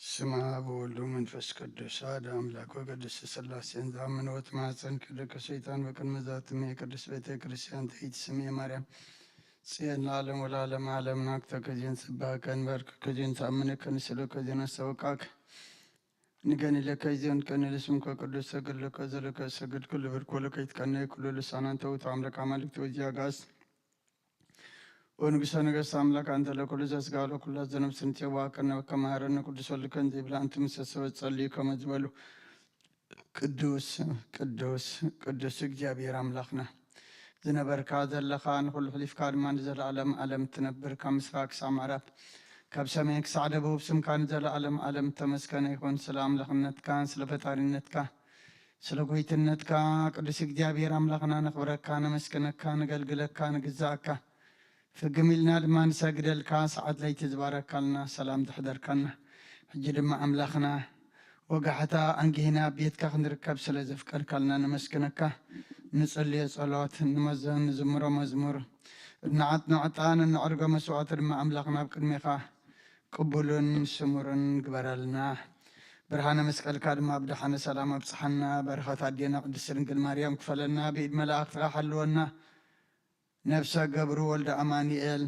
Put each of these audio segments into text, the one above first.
ስማ ብወልዱ መንፈስ ቅዱስ ሓደ ኣምላክ ወቅድስት ስላሴን ዝኣመነ ወትማፀን ቅድከ ሰይጣን በቅድመ ዛትሜ ቅድስት ቤተ ክርስቲያን ተይት ስሜ ማርያም ጽየን ለዓለም ወለዓለም ዓለም ናክተ ከዚን ጽባከን በርክ ከዚን ተኣምነከ ንስሉ ከዚን ኣስተውቃክ ንገኒ ለከ ዚዮን ከኒ ለስምከ ቅዱስ ሰግድ ለከ ዘለከ ሰግድ ኩሉ ብርክ ወለከ ይትቀነ ኩሉ ልሳናን ተውት ኣምለክ ኣማልክት ወዚያ ጋስ ወንጉሰ ነገስት ኣምላክ አንተ ለኩሉ ዘስጋ ለኩሉ ዘነፍስን ቴዋ ከነከ መሐረነ ቅዱስ ወልድከን ዘይብላ ኣንቲ ምስ ሰበ ጸልዩ ከመ ዝበሉ ቅዱስ ቅዱስ ቅዱስ እግዚኣብሔር ኣምላክና ዝነበርካ ዘለኻ ንኩሉ ሕሊፍካ ድማ ንዘለኣለም ኣለም ትነብር ካብ ምስራቅ ክሳብ ምዕራብ ካብ ሰሜን ክሳዕ ደቡብ ስምካ ንዘለኣለም ኣለም ተመስገነ ይኹን። ስለ ኣምላክነትካ ስለ ፈጣሪነትካ ስለ ጎይትነትካ ቅዱስ እግዚኣብሔር ኣምላኽና ነኽብረካ፣ ነመስግነካ፣ ንገልግለካ፣ ንግዛእካ። ፍግም ኢልና ድማ ንሰግደልካ። ሰዓት ለይቲ ዝባረካልና፣ ሰላም ዘሕደርካልና። ሕጂ ድማ ኣምላኽና ወጋሕታ ኣንጊህና ኣብ ቤትካ ክንርከብ ስለ ዘፍቀድካልና ነመስግነካ። ንጽልዮ ጸሎት፣ ንመዘ-፣ ንዝምሮ መዝሙር፣ እናዓጥና ዕጣን፣ እንዕርጎ መስዋዕቲ ድማ ኣምላኽና ኣብ ቅድሜኻ ቅቡልን ስሙርን ግበረልና። ብርሃነ መስቀልካ ድማ ብደሓነ ሰላም ኣብጽሓና። በረኸት ኣዴና ቅድስት ድንግል ማርያም ክፈለና፣ ብኢድ መላእኽትኻ ሓልወና። ነፍሰ ገብሩ ወልደ ኣማኑኤል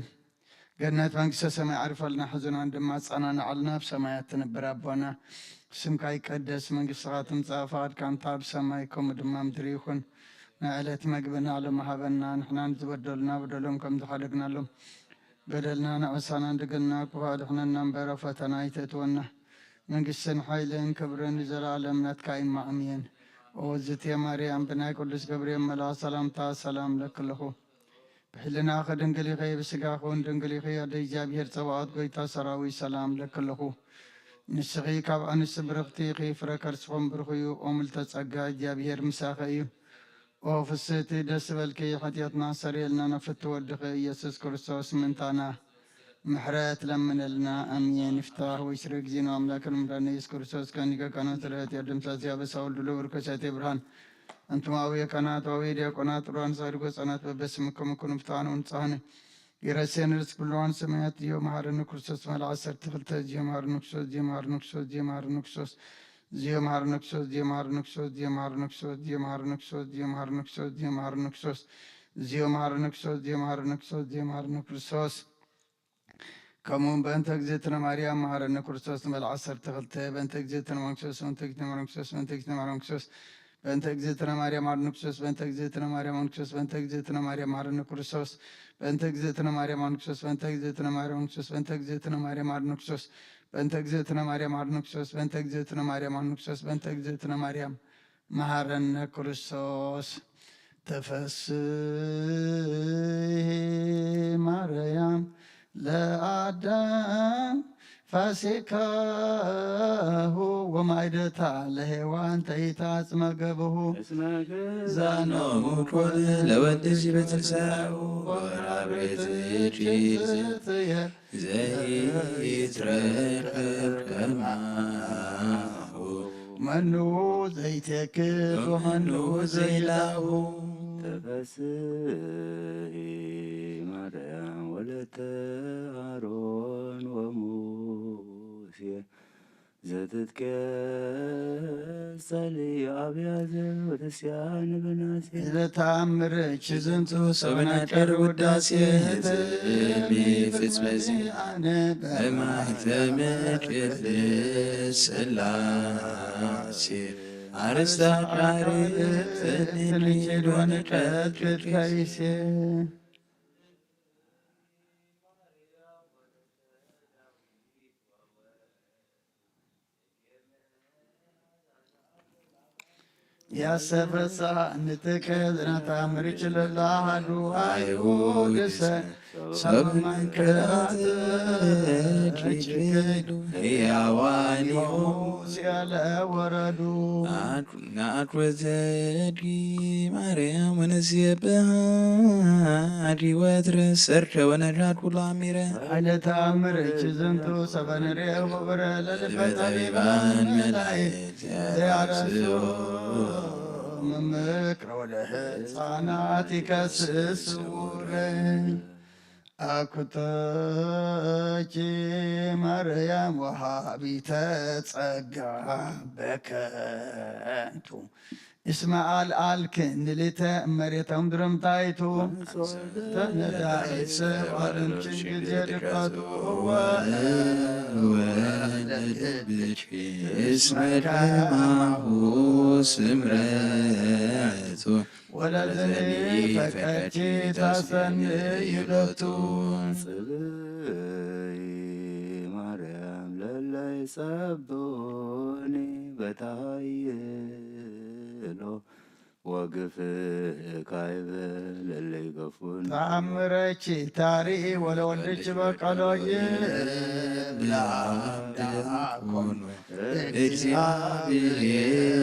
ገነት መንግስተ ሰማይ ዓርፈልና፣ ሕዙናን ድማ ኣጸናንዓልና። ኣብ ሰማያት ትነብር ኣቦና፣ ስምካ ይቀደስ፣ መንግስትኻ ትምጻእ፣ ፍቓድካ እንተ ኣብ ሰማይ ከምኡ ድማ ምድሪ ይኹን። ናይ ዕለት መግብና ሎሚ ሃበና፣ ንሕና ንዝበደሉና በደሎም ከም ዝሓደግናሎም በደልና ንዕሳና፣ ድግልና ክፉእ ኣድሕነና እምበር፣ ኣብ ፈተና ኣይተእትወና። መንግስትን ሓይልን ክብርን ንዘለኣለም ናትካ እዩ፣ ኣሜን። ኦ ዝትየ ማርያም፣ ብናይ ቅዱስ ገብርኤል መልኣኽ ሰላምታ ሰላም እለኪ ኣለኹ። ብሕልናኺ ድንግል ኢኺ፣ ብስጋኺ እውን ድንግል ኢኺ። ኣደ እግዚኣብሔር ጸባኦት፣ ጎይታ ሰራዊት፣ ሰላም እለኪ ኣለኹ። ንስኺ ካብ ኣንስቲ ብርኽቲ ኢኺ፣ ፍረ ከርስኹም ብሩኽ እዩ። ኦ ምልዕተ ጸጋ፣ እግዚኣብሔር ምሳኺ እዩ። ኦ ፍስህቲ፣ ደስ በልኪ፣ ሓጢኣትና ኣስተሰርየልና፣ ናብ ፍትው ወድኺ ኢየሱስ ክርስቶስ ምእንታና ምሕረት ለምነልና። ኣሜን። ይፍታሕ ወይ ስረ ጊዜና ኣምላክን መድኃኒነ ኢየሱስ ክርስቶስ ከኒከ ካህናት ርህት የድምሳሴ ኣበሳ ወልዱ ለብርከሳቴ ብርሃን ኣንቱም ኣውየ ካህናት፣ ኣውየ ዲያቆናት፣ ጥሩያን ሳድጎ ህፃናት በበስምኩም ኩኑ ፍትሓን ወንጻህን ይረሴን ርስ ኩለዋን ሰማያት ዚዮ መሓረኒ ክርስቶስ መል ዓሰርተ ክልተ ዚዮ መሓረኒ ክርስቶስ ዚዮ መሓረኒ ክርስቶስ ዚዮ መሓረኒ ክርስቶስ ዚዮ መሓረኒ ክርስቶስ ዚዮ መሓረኒ ክርስቶስ ዚዮ መሓረኒ ክርስቶስ ዚዮ መሓረኒ ክርስቶስ ዚዮ መሓረኒ ክርስቶስ ዚዮ መሓረኒ ክርስቶስ ዚዮ መሓረኒ ክርስቶስ ዚዮ መሓረኒ ክርስቶስ ከምኡ እውን በእንተ እግዝእትነ ማርያም መሓረነ ክርስቶስ ንበል ዓሰርተ ክልተ በእንተ እግዝእትነ ማርያም ክርስቶስ በእንተ እግዝእትነ ማርያም ክርስቶስ በእንተ እግዝእትነ ማርያም ክርስቶስ በእንተ እግዝእትነ ማርያም መሓረነ ክርስቶስ በእንተ እግዝእትነ ማርያም መሓረነ ክርስቶስ በእንተ እግዝእትነ ማርያም መሓረነ ክርስቶስ በእንተ እግዝእትነ ማርያም መሓረነ ክርስቶስ በእንተ እግዝእትነ ማርያም መሓረነ ክርስቶስ በእንተ እግዝእትነ ማርያም መሓረነ ክርስቶስ በእንተ እግዝእትነ ማርያም መሓረነ ክርስቶስ በእንተ እግዝእትነ ማርያም መሃረነ ክርስቶስ። ተፈስሒ ማርያም ለአዳም ፋሲካሁ ወማይደታ ለሔዋን ተይታጽመገብሁ ዛኖሙ ኮነ ለወልድ ዚበትንሳኡ ወራብሬት ዘይትረከብ ከማሁ መኑ ዘይትክል ወመኑ ዘይላሁ። ተፈስሒ ማርያም ወለተ አሮን ወሙሴ ዘትትኬጸሊ አብያዘ ወተስያን በናሴ። ለተአምር እቺ ዝንቱ ሰበናቀር ውዳሴ ትእሚ ፍጽመ ዚአነ በማይተመ ቅድስ ስላሴ አርስታ ቃሪ ትንኪድ ወንቀት ቅድከይሴ። ያሰፈሳ ንትከ ዝናታ ምርጭ ለላሃዱ አይሁድሰ ሰብመንከራት እጅገዱ ሕያዋን ሆሙ ሲያለ ወረዱ። ናት ወዘዲ ማርያም ወነስየብሃ አዲ ወትረ ሰርተ ወነዳድ ኩሉ አሚረ። አይነ ተአምር እቺ ዝንቱ ሰበንሬ ወብረ ለልበ ጠቢባን መላእክት ያረስዮ ምምክረ ወደ ህፃናት ይከስስ ስውረ። አኩቶኪ ማርያም ወሃቢተ ጸጋ በከንቱ እስመ አልዓልክን ልዕልተ መሬተ ምድርም ታይቱ ተነዳኢሰ ዋለምችን ጊዜ ድቀቱ ወለልብኪ እስመ ከማሁ ስምረቱ ወለዘኒ ፈቀድኪ ታሰንዩ ሎቱ። ጽልይ ማርያም ለለይ ጸብኒ በታይሎ ወግፍ ካይበ ለለይ ገፉን። ተአምረኪ ታሪ ወለወልድኪ በቀሎ ይብላ አምላኩን እግዚአብሔር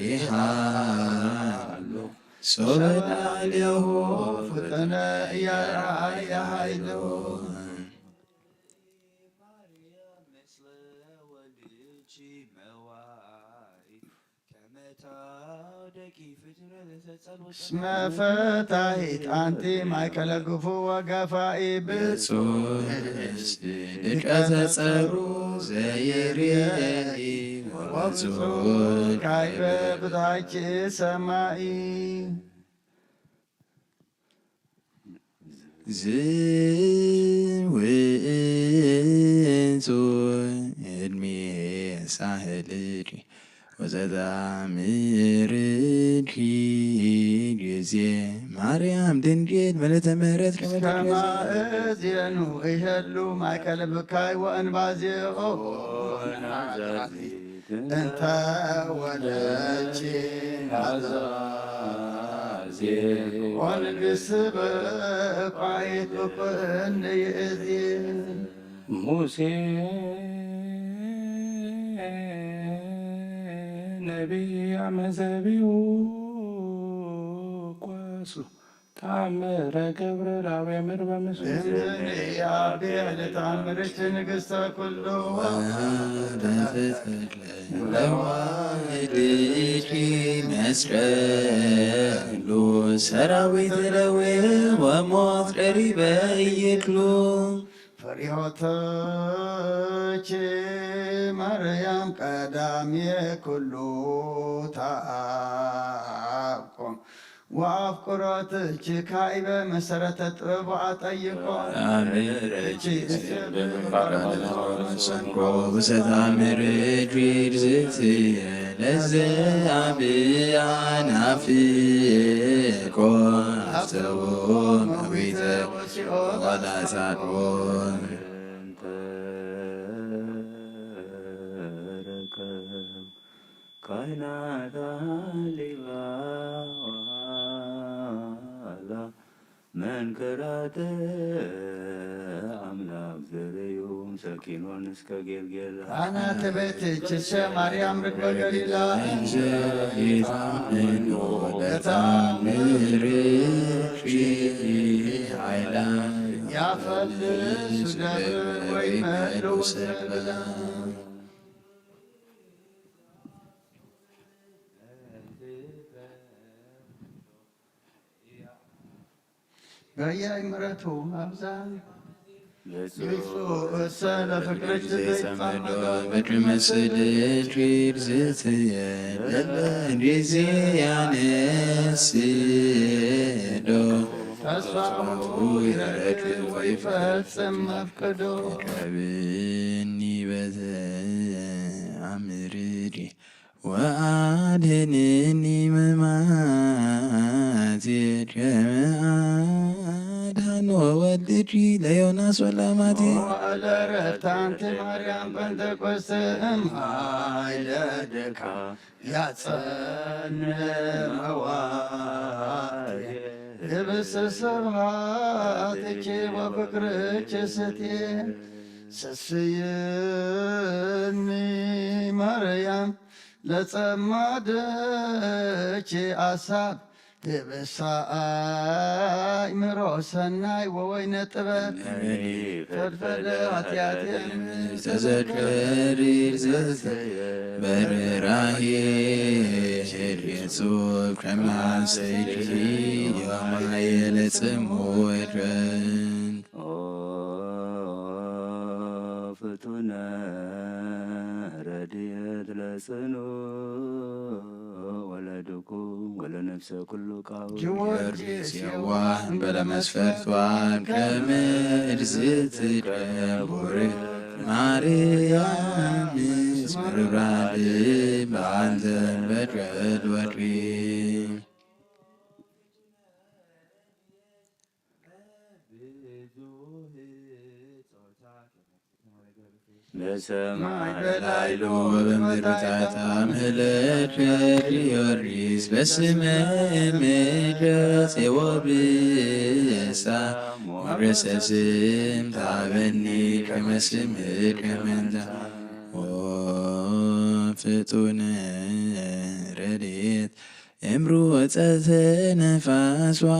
ይሃሉ። ሶበ ላዕሌሁ ፍጥነ እያርአየ ኃይሉ። እስመ ፈታሂት አንቲ ማእከለ ግፉ ወገፋኢ ብፁዕ ድቀተ ጸሩ ዘይርየኢ ወብፁዕ ካይበ ብታች ሰማይ። ዝውእቱ እድሜ ሳህልኪ ወዘዛምርኪ ጊዜ ማርያም ድንግል ምልዕተ ምሕረት ከመ እስከ ማእዜኑ ይሄሉ ማእከለ ብካይ ወእንባዜኦ ናዛዚ እንተ ወለድኪ ናዛዜ ወንግስ በቋይት ብቁን ይእዜ። ሙሴ ነቢይ አመዘቢው ኳሱ ተአምረ ገብረ ላብ የምር በምስሉ። እምዝኒ አቤ ለተአምርኪ ንግሥተ ኩሉ ወበተተክለ ለዋህድኪ መስቀሉ ሰራዊት ለዌ ወሞት ቀሪበ ይክሉ። ፈሪሆተኪ ማርያም ቀዳሜ ኩሉ ተአቆም ወአፍቅሮትኪ ካይበ መሰረተ ጥበብ አጠይቆ። አሜን። እቺ እስር ሰንቆ ውሰት አሜን። ሪድ ሪድ ዝት ለዘ አብያ ናፍቆ አፍተዎ መዊተ ወላሳቆ። ካህናት ሊባ ወሃላ መንክራተ አምላክ ዘረዩ ሰኪኖን እስከ ጌልጌላ። አናተ ቤትኪ ማርያም ርግበ ገሊላ። እንዘ ይታምኑ ለታምርኪ ኃይላ ያፈልሱ ደብር ወይ መሉ ሰብላ። በያይ ምረቱ አብዛ። ብፁዕ እሰ ለፍቅርኪ ዘይጻመዶ ዘይጻመዶ ምድሪ መስል ኪድ ዝትየ ለለ ጊዜ ያነስዶ ተስፋ ሞቱ ይረክብ ወይፈጽም መፍቅዶ። ቀብኒ በዘ አምርዲ ወአድህንኒ መማቴ ከመ አድኃኖ ወልድኪ ለዮናስ ወላማቴ። ወለረፍት አንቲ ማርያም ጴንጠቆስተ እምኃይለ ድካ ያጸን መዋቴ። ህብስ ስብሐትኪ ወፍቅርኪ ስቴ። ሰስይኒ ማርያም ለጸማድኪ አሳብ ህብሳ አእምሮ ሰናይ ወወይነ ጥበብ። ፈድፈደ ኃጢአቴን ተዘከሪ ዘተ በርራሄ ሄድየሱብ ከማሰይድኪ ወማየ ለጽሞ ወድረን። ረድኤት ለጽኑ ወለድኩም ወለነፍሰ ኩሉ ቃው ጊዮርጊስ የዋህ እንበለ መስፈርቷን ከምድር ዝትቀም ቡርክ ማርያም ምስለ መብርሃን በአንተ በትረድ ወርቂ። በሰማይ በላይሎ በምድር ታሕታ ምህለት ጊዮርጊስ በስመ ምድር ጼወብሳ ሞገሰ ስም ታበኒ ከመ ስምከ መንታ ፍጡን ረድኤት እምሩ ወጸተ ነፋስዋ